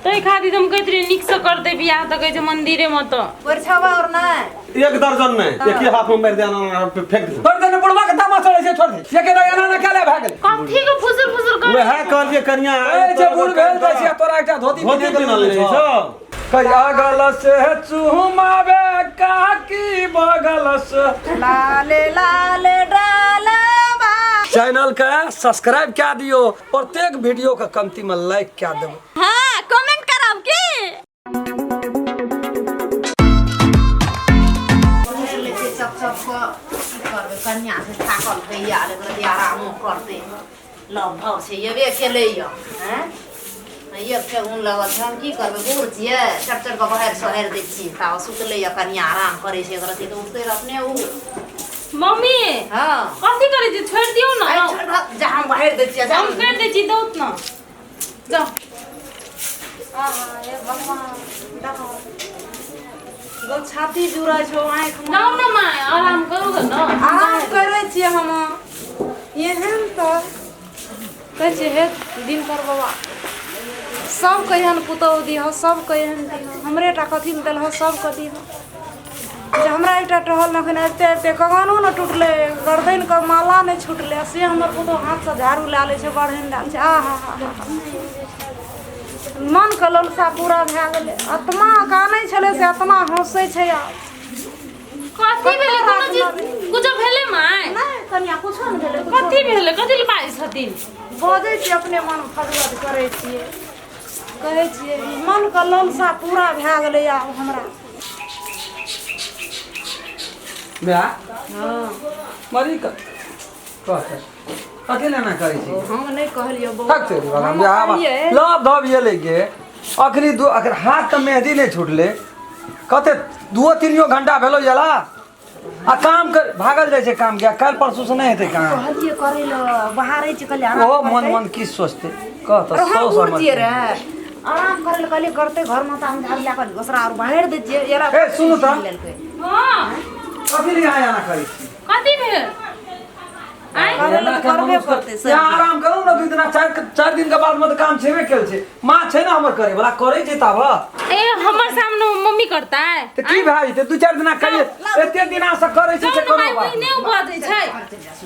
ताहि खातिर हम कहैत रहियै नीकसँ करतै बियाह तऽ कहै छै मन्दिरेमे तऽ परिछावा और नहि एक दर्जन नहि एक ही हाथ में मारि दे एना फेंक दे छोड़ दे ने बुढ़वा के तामा चढ़ै छै छोड़ दे ये के एना ना केले भए गेलै कथी के फुसुर फुसुर कर वएह कहलियै कनिया ए जे बूढ़ भेल जाइ छै तोरा एकटा धोती धोती पिन्हल रहै छौ कहिया गल से चुमावे काकी बगल से लाले लाले डालबा चैनल के सब्सक्राइब कए दियो प्रत्येक वीडियो के कमती में लाइक कए देबो हाँ कमेंट करब की चप चप कऽ की करबै कनिया से थाकल भैया लेकिन आरामो करतै लव भाव छै एबे केलैया आँय एक ठेहुन लगल छै हम की करबै बूढ़ छियै चट चट कऽ बहारि सोहारि दै छियै ता सुतलैया कनिया आराम करै छै एकरा तऽ उठतै रहए अपने ओ मम्मी हँ कथी करै छी छोड़ि दियौ ने आइ छोड़ि दहक, जा हम बहारि दै छियै जा हम करि दै छी दौत ने जाउ आहा, हे भगवान देखो गो छाती जुड़ै छौ आँखिमे जाउ ने माय आराम करू ने आराम करै छियै हम एहन तऽ कहै छियै हे दिनकर बाबा सबके एहन पुतहु दिहऽ सबके एहन दिहऽ हमरे टा कथी लए देलहऽ सबके दिहऽ जे हमरा एकटा टहल एखन आबिते आबिते कगनो नहि टुटलै गर्दनिके माला नहि छुटलै से हमर पुतहु हाथसँ झाड़ू लए लै छै बढ़नि लए लै छै आ हा हा हा मनके ललसा पूरा भए गेलै आत्मा कानै छलै से आत्मा हँसै छै आब कथी भेलै कोनो चीज कुछो भेलै माय नहि कनिया कुछो नहि भेलै कुछो कथी भेलै कथी लए बाजै छथिन बजै छियै अपने मन फजवज करै छियै कहै छियै मनके ललसा पूरा भए गेलै आब हमरा माय मरी कऽ कहते अकेले ना करै छी हम नहि कहलियै थक चलि गेल हम बियाह लव धब एलै गे अखनी दू अखन हाथ तऽ मेहदी नहि छुटलै कते दूओ तीनियो घंटा भेलो एला आ काम कर भागल जाइ छै काम के काल्हि परसू से नहि हेतै काम कहलियै करै लए बाहर छै कहलियै आराम ओहो मन करतै। मन की सोचतै कह तऽ अरे सौ हम बूढ़ समझ छियै रे आराम करै लए कहलियै करतै घरमे तऽ हम झाड़ू लए कऽ घोसरा आर बाहर दै छियै एला ए, सुनू तऽ। लेलकै हँ कथी लिए अहाँ एना करै छी कथी भेल आँय करै लए तऽ करबे पड़तै सब यहाँ आराम करू ने दू दिना चारि चारि दिन के बाद में तऽ काम छेबे केल छै माँ छै ने हमर करे वाला करै छै ताब ए हमर सामने मम्मी करतै तऽ की भए जेतै दू चारि दिना करिए एते दिना से करै छै से जाउ ने कोनो माय बात ओहिने ओ बजै छै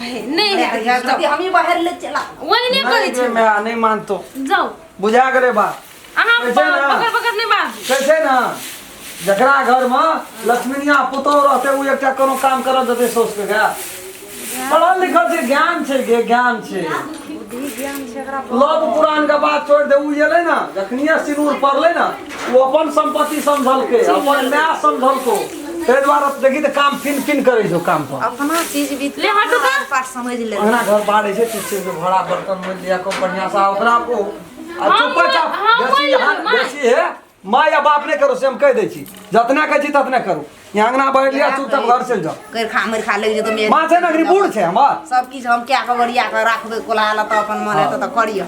भाई, नहि हेतै जाउ। हमही बाहर ले चला ओहिने करै नहि छै माय नहि मानतो जाउ बुझा गेलै बात अहाँ कैसे ना? पकड़ पकड़ नहि बाजू कहै छै ने जकरा घरमे लक्ष्मीनिया पुतोह रहतै ओ एकटा कोनो काम करऽ देतै साउसके गए पढ़ल लिखल छै ज्ञान छै गे ज्ञान छै बुद्धि ज्ञान छै एकरा लव पुरान के बात छोड़ि दे ओ एलै ने जखनिए सिनूर पड़लै ने ओ अपन संपत्ति समझलकै अपन माय समझलको ताहि दुआरे देखी तऽ काम फिन फिन करै छौ काम पर अपना चीज भी ले हटू तऽ। पाठ समझ ले अंगना घर बाहर छै चीज छै भरा बर्तन मोल लिया को बढ़िया सा ओकरा ओ आ हम चुपचाप हम बेसी बोलि यहाँ लेबै, माय। बेसी है माँ या बाप नहीं करो से हम कह दै छी जतना कहै छी ततने करू यहाँ अंगना बढ़ि लिया चुपचाप घर चलि जाओ करखा मरखा लागि जेतौ मेघ माँ छै ने अखनी बूढ़ छै हमर सब किछु हम कए कऽ ओरिया कऽ राखबै कोला लऽ तऽ अपन मन हेतौ तऽ करियह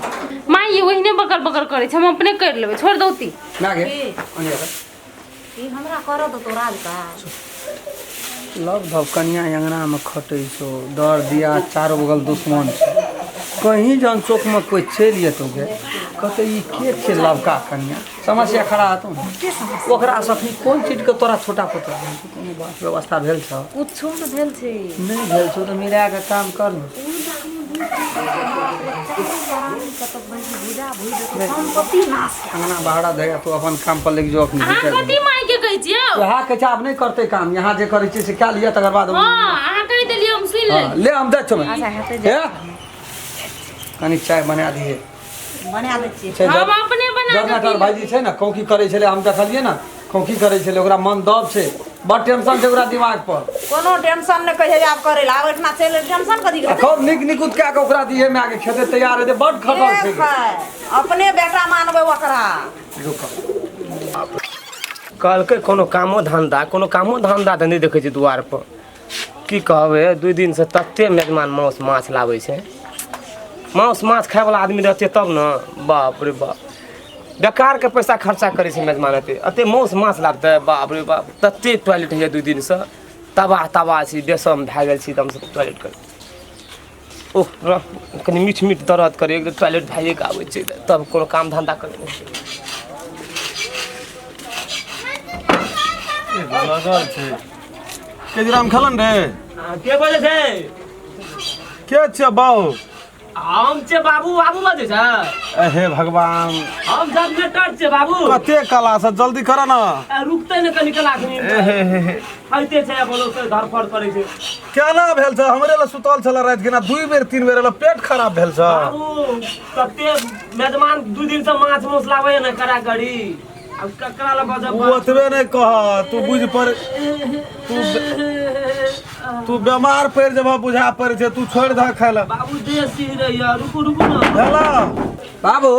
माँ ये ओहिने बकर बकर करै छै हम अपने करि लेबै छोड़ि दौती ना गे की? ओने आबै। ई हमरा करऽ दो तोरा काज लव धव कनिया अंगनामे खटै छौ दर दिया चारो बगल दुश्मन छै कहीं जहन चौकमे कोइ चलि जेतौ गे कहतै ई के छै लवका कनिया समस्या खड़ा हेतौ ने ओकरा से अखनी कोन चीजके तोरा छोटा पोता भेल छौ कोनो बात व्यवस्था भेल छौ कुछो ने भेल छै नहि भेल छौ तऽ मिला कऽ काम कर ने अंगना बहारा देगा तो अपन काम पर लग जो अपनी अहाँ कथी माय के कहै छियै वएह कहै छै आब नहि करतै काम यहाँ जे करै छियै से कए लिअ तकर बाद हँ अहाँ कहि देलियै हम सुनि हँ, लेलियै ले हम दै छौ अच्छा, हेतै हे कनि चाय बना दिहे बना दै छियै छै हम अपने बना कऽ जगन्नाथ पी भाईजी छै ने खोंखी करै छलै हम देखलियै ने खोंखी करै छलै ओकरा मन दब छै बड़ टेंशन छै ओकरा दिमाग पर कोनो टेंशन नहि कहै आब करै लए आब एहिठिना चलि टेंशन कथी आ खूब नीक निकुत कए कऽ ओकरा दिहे माय के खेते तैयार हेतै बड़ खटल छै गे। अपने बेटा मानबै ओकरा रुक कहलकै कोनो कामो धन्धा कोनो कामो धन्धा तऽ नहि देखै छी दुआरपर की कहबै दू दिनसँ तते मेजबान मासु माछ लाबै छै मासु माछ खायवला आदमी रहतै तब ने बाप रे बाप बेकारके पैसा खर्चा करै छै मेजबान एते एते मासु माछ लाबतै बाप रे बाप तते टॉयलेट होइए दू दिनसँ तबाह तबाह छी बेसम भए गेल छी एकदमसँ टॉयलेट कर ओह कनि मीठ मीठ दर्द करै एकदम टॉयलेट भए कऽ आबै छै तब कोनो काम धन्धा करै नहि छै। लगल छै केजराम खेलन रे। के बजै छै? के छै बाउ? हम छै बाबू। बाबू बजै छै? हे भगवान, हम जनरेटर छै बाबू। कते कला से जल्दी कर ना। रुकते ने कनी कला खनी खाइते छै बोलो से धरफड़ करै छै। केना भेल छै? हमरे ल सुतल छल रात के ना 2 बेर 3 बेर ल पेट खराब भेल छै। बाबू कते मेजमान 2 दिन से माछ मौस लाबै ने करा करी। अब ककरा ल बजब? ओतबे नहीं कह, तू बुझ पर तू बीमार पड़ जब बुझा पड़ छै, तू छोड़ द खाय ल। बाबू देह सिहरैया, रुकू रुकू ना। हेलो बाबू।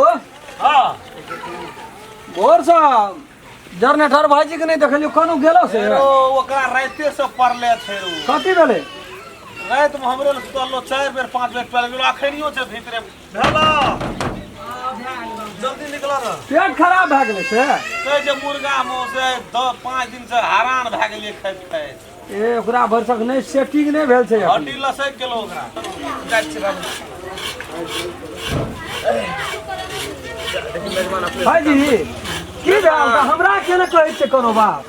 हां भोर से जनरेटर भाईजी के नहीं देखलियो, कनु गेलो से? ओ ओकरा राते से पड़ले छै रो। कथी भेलै? रात में हमरे ल सुतलो 4 बेर 5 बेर पड़ गेलो, अखनियो छै भीतरे। हेलो जल्दी निकल ना। पेट खराब भए गेलै से? कहै छै मुर्गा मौस 5 दिन से हैरान भए गेलियै खाइत खाइत। ए ओकरा भरसक नहि सेटिंग नहि भेल छै, हड्डी लसक गेलो ओकरा। जाइ छी बाबू। भाईजी की भेल? हमरा के ने कहै छै कोनो बात?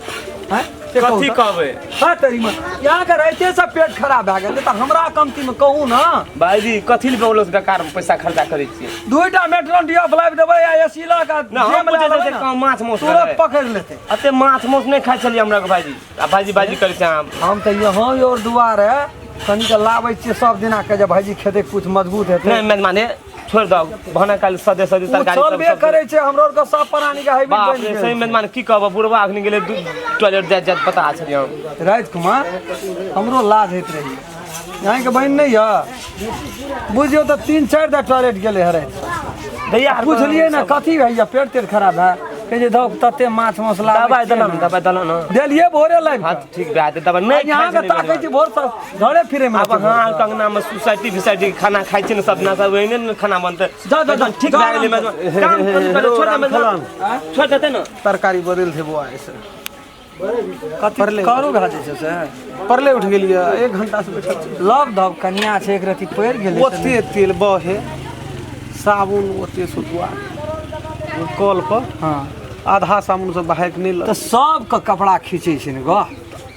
हैं कथी कहबै? हां तेरी मन यहाँ के राइते से पेट खराब भए गेल तऽ हमरा कमती में कहू ना। भाईजी कथी ले बोलो बेकार में पैसा खर्चा करै छियै? 2टा मेट्रोन डिया लाबि देबै आ एसी लऽ कऽ ना हम बुझै छै कम माछ मौस तुरंत पकड़ लेतै। अते माछ मौस नहि खाइ छलियै हमरा के भाईजी। आ भाईजी भाईजी करै छै। हम तऽ यहाँ और दुआरे कनिक लाबै छियै सब दिना के जे भाईजी खेतै कुछ मजबूत हेतै। नहि मेजमाने छोड़ दो, भाना काल सदे सदे तरकारी सब चलबे करै छै। हमरो आर के सब प्राणी के हैबिट बनि गेल। सही मेजमान की कहब, बुढ़वा अखनी गेलै टॉयलेट जाइत जाइत पता छलियै हम। राज कुमार हमरो लाज होइत रही, यहाँ के बहिन नहीं है बुझियौ तऽ 3-4 दा टॉयलेट गेलै हरे। भैया पुछलियै ने कथी भैया पेट तेट खराब है? कहै छै धौ तते माछ मसला दबाइ देलहुँ ने, दबाइ देलहुँ ने, देलियै भोरे लाबि। हां ठीक भए जेतै दबाइ। नहि यहाँ के ताकै छी भोर से घरे फिरे में। आब अहाँ कंगना में सोसाइटी फिसाइटी खाना खाइ छी ने सब ना सब ओहने ने खाना बनतै। जा जा जा ठीक भए गेलै मेजबान। काम करू छोड़ दे मेजबान, छोड़ देतै ने। तरकारी बदल थे बौआ, ऐसे कथी करू भए जाइ छै से? परले उठ गेलियै 1 घंटा से बैठल छी। लव धव कनिया छै एक रति पड़ि गेलै। ओते तेल बहे साबुन ओते सुतुआ कल पर। हाँ आधा साबुन सब बहाय के नहि तऽ सबके कपड़ा खींचै छै ने गो,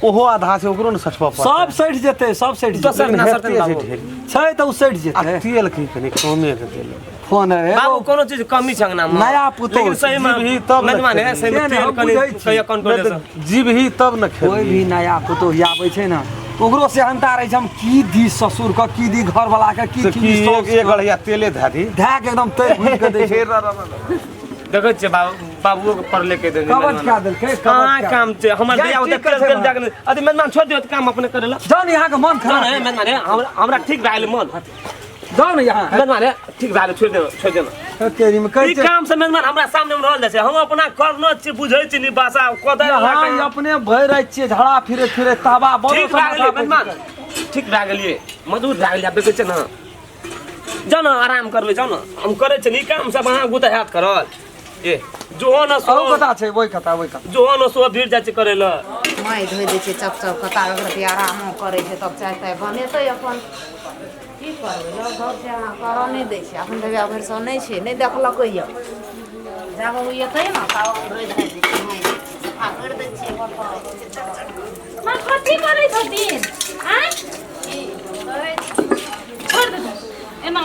ओहो आधा से ओकरो ने सटबऽ पड़तै। सब सटि जेतै, सब सटि जेतै छै तऽ ओ सटि जेतै। तेल के कनि कमे के तेल फोन है बाबू, कोनो चीज कमी छै अंगना में। नया पुतोह लेकिन सही में जीबही तब मेजबान है, सही में तेल कनि कहिया कंट्रोल से जीबही तब न खेबही। कोई भी नया पुतोह आबै छै ने ओकरो सेहनता रहै छै हम की दी ससुर के, की दी घर वाला के, की की एक गढ़िया तेले धऽ दी, धऽ के एकदम तेल भूनि के दै छै। देखै छियै बाबू, बाबुओ के पढ़ले के देने कवच कए देलकै? कहाँ काम छै हमर दैया ओते तेल तेल जाके अरे मेजबान छोड़ दियौ काम अपने करै ला। जाउ ने यहाँ के मन खराब है मेजबान, हमरा ठीक भए गेलै मन। जाउ ने यहाँ मेजबान, ठीक भए गेलै, छोड़ देना छोड़ देना। तेरी में कहै ई काम से मेजबान हमरा सामने में रहल जाइ छै। हम अपना करनो छी बुझै छी नि भाषा कदै हां अपने भरि राति छियै झड़ा फिरे फिरे ताबा बड़ ठीक भए गेलै मेजबान, ठीक भए गेलियै, मजबूत भए गेलियै। आब देखै छियै ने, जाउ ने आराम करबै, जाउ ने हम करै छियै ई काम सब अहाँ गुता हैत करल। ए जो न सो कथा छै ओहि कथा ओहि कथा जो न सो भीड़ जाइ छै करै ल। माइ धोइ दै छै चप चप कता ओकरा आरामो करै छै तब चाय ताय बनेतै अपन। की करबै लग घर छै अहाँ करऽ नहि दै छै। अखन तऽ भरि सए नहि छै, नहि देखलकै यऽ। जाब ओ एतै ने ताब हम धोइ धाइ दै छियै, माइ सफा करि दै छियै। माँ कथी करै छथिन? आँय छोड़ दे एना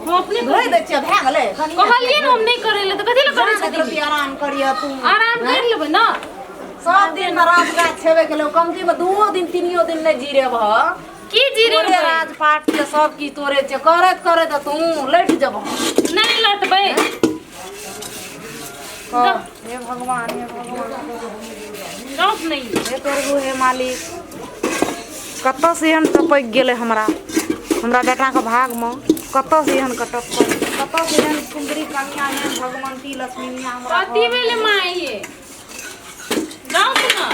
हम अपने धोइ दै छियै, भए गेलै। कहलियै ने हम नहि करै लए तऽ कथी लए करै छथिन? आराम करियऽ तू, आराम करि लेबै ने। सब दिन राज गाछ छेबे केलौ, कमती में 2 दिन 3 दिन नहि जीरेबह। की जीरेबै? राजपाट के सब की तोड़े छै, करैत करैत तू लटि जेबह। नहि लटबै। हे भगवान, हे भगवान, रौक नहीं हे प्रभु, हे मालिक, कतऽ से एहन टपकि गेलै हमरा, हमरा बेटाके भागमे कतऽ से एहन कटक, कतऽ से एहन सुन्दरी कन्या, एहन भगवंती लक्ष्मीनिया हमरा। कथी भेलै माँ? जाउ ने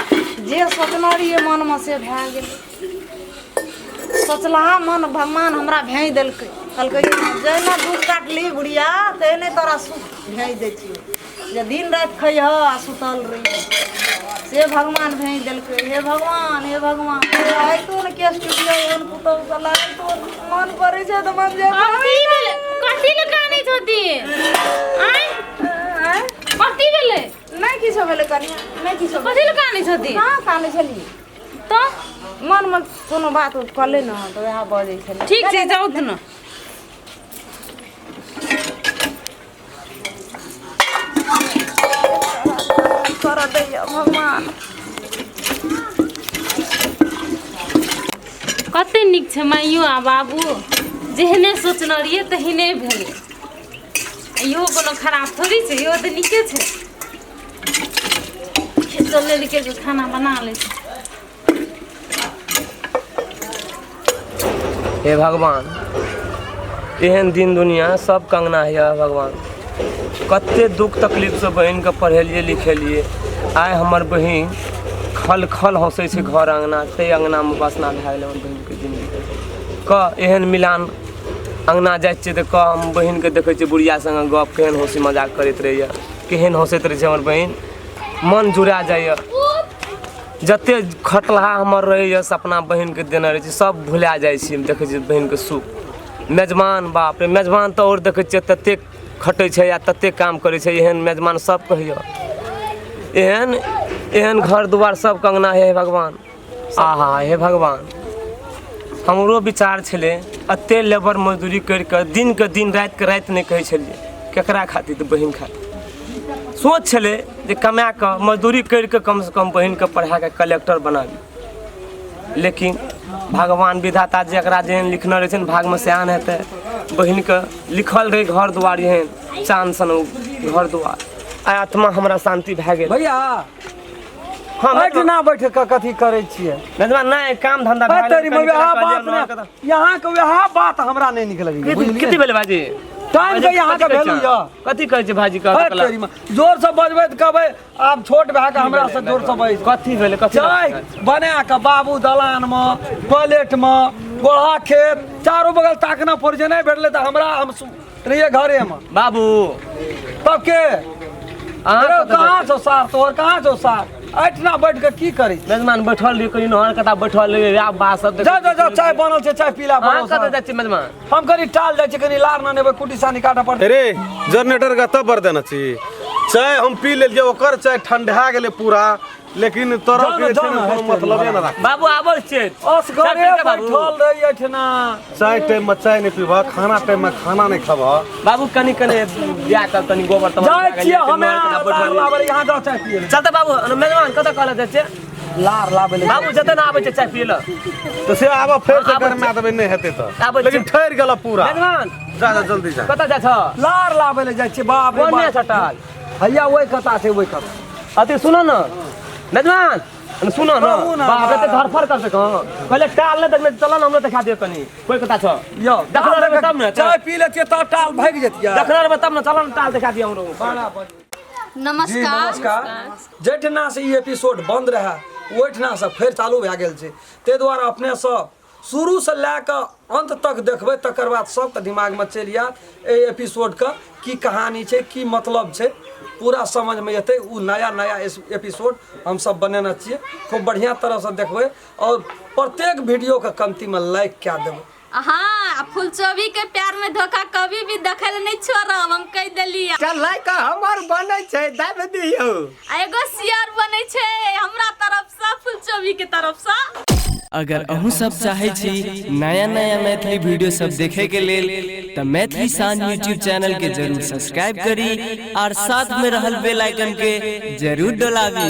जे सोचने रहियै मनमे से भए गेलै। सोचलहा मन भगवान हमरा भेज देलकै। कहलकै जहिना दुख काटली बुढ़िया तेहने तोरा सुख भेज दै छियौ, जे दिन राति खैह आ सुतल रहियै, से भगवान भेज देलकै। हे भगवान, हे भगवान, आइतो ने केस टूटियो एहन पुतहु साला, आइतो मन पड़ै छै तऽ मन जाइ। कथी भेलै? कथी लए कानै छथिन? आँय कथी भेलै? नहि किछु। किछो भेलै कनिया, नहि किछो। कथी लए कानै छथिन? कहाँ कानै छलियै? तऽ मनमे कोनो बात उठकलै ने तऽ वएह बजै छलै। ठीक छै, जाउ तऽ ने। करऽ दैया भगवान। कते नीक छै माइयो आ बाबू, जेहने सोचने रहियै तेहने भेलै। इहो कोनो खराब थोड़ी छै, इहो तऽ नीके छै। चल लेलकै, खाना बना लै छै। हे भगवान, एहन दिन दुनिया सब कंगना है भगवान। कते दुख तकलीफसँ बहिनके पढ़ेलियै लिखेलियै, आइ हमर बहिन खल खल हँसै छै घर अङ्गना, ताहि अङ्गनामे बसना भए गेलै हमर बहिनके जिन्दगी क। एहन मिलान अङ्गना जाइ छियै तऽ क हम बहिनके देखै छियै बुढ़िया सङ्गे गप केहन हँसी मजाक करैत रहैए, केहन हँसैत रहै छै हमर बहिन, मन जुड़ा जाइए। जते खटलाहा हमर रहैए सपना बहिनके देने रहै छी, सब भुला जाइ छी। देखै छियै बहिनके सुख। मेजबान बाप रे, मेजबान तऽ आओर देखै छियै ततेक खटै छै या ततेक काम करै छै। एहन मेजबान सब कहैए, एहन एहन घर दुआर सब कंगना। हे भगवान, आहा हे भगवान, हमरो विचार छलै एते लेबर मजदूरी करिके दिनके दिन रातिके राति नहि कहै छलियै, केकरा खातिर? तऽ बहिन खातिर। सोच छलै जे कमा कऽ मजदूरी करिके कमसँ कम बहिनके पढ़ा कऽ कलेक्टर बनाबी, लेकिन भगवान विधाता जकरा जेहन लिखने रहै छै ने भागमे सएह ने हेतै। बहिनके लिखल रहै घर दुआर एहन चाँद सन घर दुआर, आइ आत्मा हमरा शान्ति भए गेल। भैया हाँ, एहिठिना बैठ कऽ कथी करै छियै? मेजबान नहि, काम धंधा भए गेलै, तेरी कनि वएह कनि बात कहलियै, ने, यहाँ के वएह बात हमरा नहि नीक लगैया, बुझलियै? कथी भेलै भाजी? टाइम के यहाँ के कथी कहै वैल्यू छै? यऽ। कथी कहै छै भाजी? है तेरी माँ, जोर से बजबै तऽ कहबै आब छोट भए कऽ हमरा से जोर से बजै। कथी भेलै? कथी? चाय बना कऽ बाबू दलान मे, प्लेट मे, गोढ़ा खेत चारू बगल ताकना पड़ै छै, नहि भेटलै तऽ हमरा हम रहियै घरे मे। बाबू तब के अहाँ अरे कतऽ कहाँ छौ सार तोहर, कहाँ छौ सार? एहिठिना बैठ कऽ की करै छी? मेजबान बैठल रहियै, कहियो नहर कता बैठल रहियै, वएह बात सब। जा जा जा, चाय बनल छै, चाय पीला। अहाँ बनल कतऽ जाइ छियै मेजबान? हम कनि टाल जाइ छी, कनि लार न नेबै, कुटी सानी काटऽ पड़तै। अरे जनरेटर के तब बर देना छी। चाय हम पी लेलियै, ओकर चाय ठंडा गेलै पूरा, लेकिन तोरा जाउ ने, के जाउ ने, कोनो हेतै मतलबे न राख। बाबू आबै छियै। असगरे चाय पी के बाबू। बैठल रही एहिठिना। चाय टाइम में चाय नहीं पीबह, खाना टाइम में खाना नहीं खेबह। बाबू कनि कनि बिया कर तनि गोबर तोबर जाइ लए छियै गेलियै, हमे नहर कता बैठल लार रहियै। लाबै लए, यहाँ जाउ चाय पियै लए। चल तऽ बाबू, मेजबान कतऽ कहले जाइ छियै? लार लाबै लए। बाबू जते ने आबै छै चाय पियै लए। तो से आब फेर से आबै गरमा देबै, नहीं हेतै तऽ। आबै लेकिन छी। ठहर गेल पूरा। मेजबान जा जा, जल्दी जा। कतऽ जाइ छ? लार लाबै लए जाइ छियै। बाप रे कोने बाप। छ टाल? हैया ओहि कता छै, ओहि कता। अथी सुनो न मेजबान, सुनो न। कहू न। बाप रे, धरफड़ कर सक पहिले टाल नहि देखने, चल न हमरो देखा दियौ कनि, कोइ कता छ? यौ देखने रहबै तब ने। चाय पी लै छियै तब टाल भागि जेतियै। देखने रहबै तब ने, चल न टाल देखा दियौ हमरो। जी। नमस्कार। नमस्कार। जाहिठिना से ई एपिसोड बंद रहए ओहिठिना से फेर चालू भए गेल छै, ताहि दुआरे अपने सब शुरू से लए कऽ अंत तक देखबै, तकर बाद सबके दिमागमे चलि आयत एहि एपिसोडके की कहानी छै, की मतलब छै, पूरा समझमे एतै। ओ नया नया एपिसोड हमसब बनेने छियै, खूब बढ़िआँ तरहसँ देखबै और प्रत्येक वीडियोके कमतीमे लाइक कए देबै। हाँ, फुलचोबी के प्यार में धोखा कभी भी देखल नहीं छोड़ब, हम कह देलियै। चल के हमर बनै छै, दाबि दियौ। आ एगो शेयर बनै छै हमरा तरफ से, फुलचोबी के तरफ से। अगर अहूँ सब चाहै छी नया नया मैथिली वीडियो सब देखे के लेल तऽ मैथिली शान यूट्यूब चैनल के जरूर सब्सक्राइब करी और साथ में रहल बेल आइकन के जरूर डोलाबी।